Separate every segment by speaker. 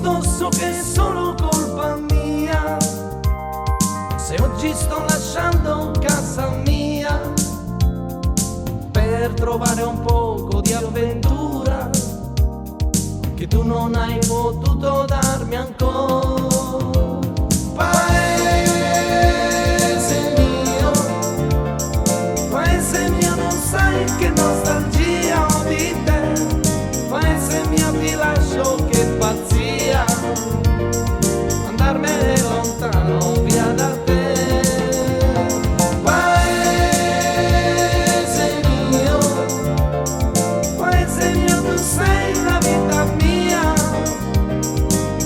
Speaker 1: fondo so che è solo colpa mia se oggi sto lasciando casa mia per trovare un poco di avventura che tu non hai potuto darmi ancora. Paese mio, paese mio, non sai che nostalgia ho di te. Paese mio, ti lascio, che pazzia andarmene lontano via da te. Paese mio, paese mio, tu sei la vita mia.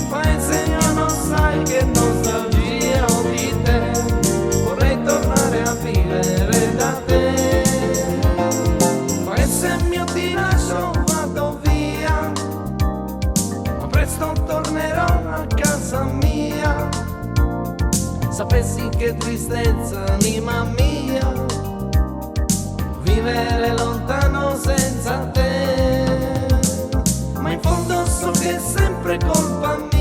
Speaker 1: Paese mio, non sai che nostalgia ho di te. Vorrei tornare a vivere da te. Paese mio, ti lascio, vado via, ma presto tornerò a casa mia. Sapessi che tristezza, anima mia, vivere lontano senza te. Ma in fondo so che è sempre colpa mia.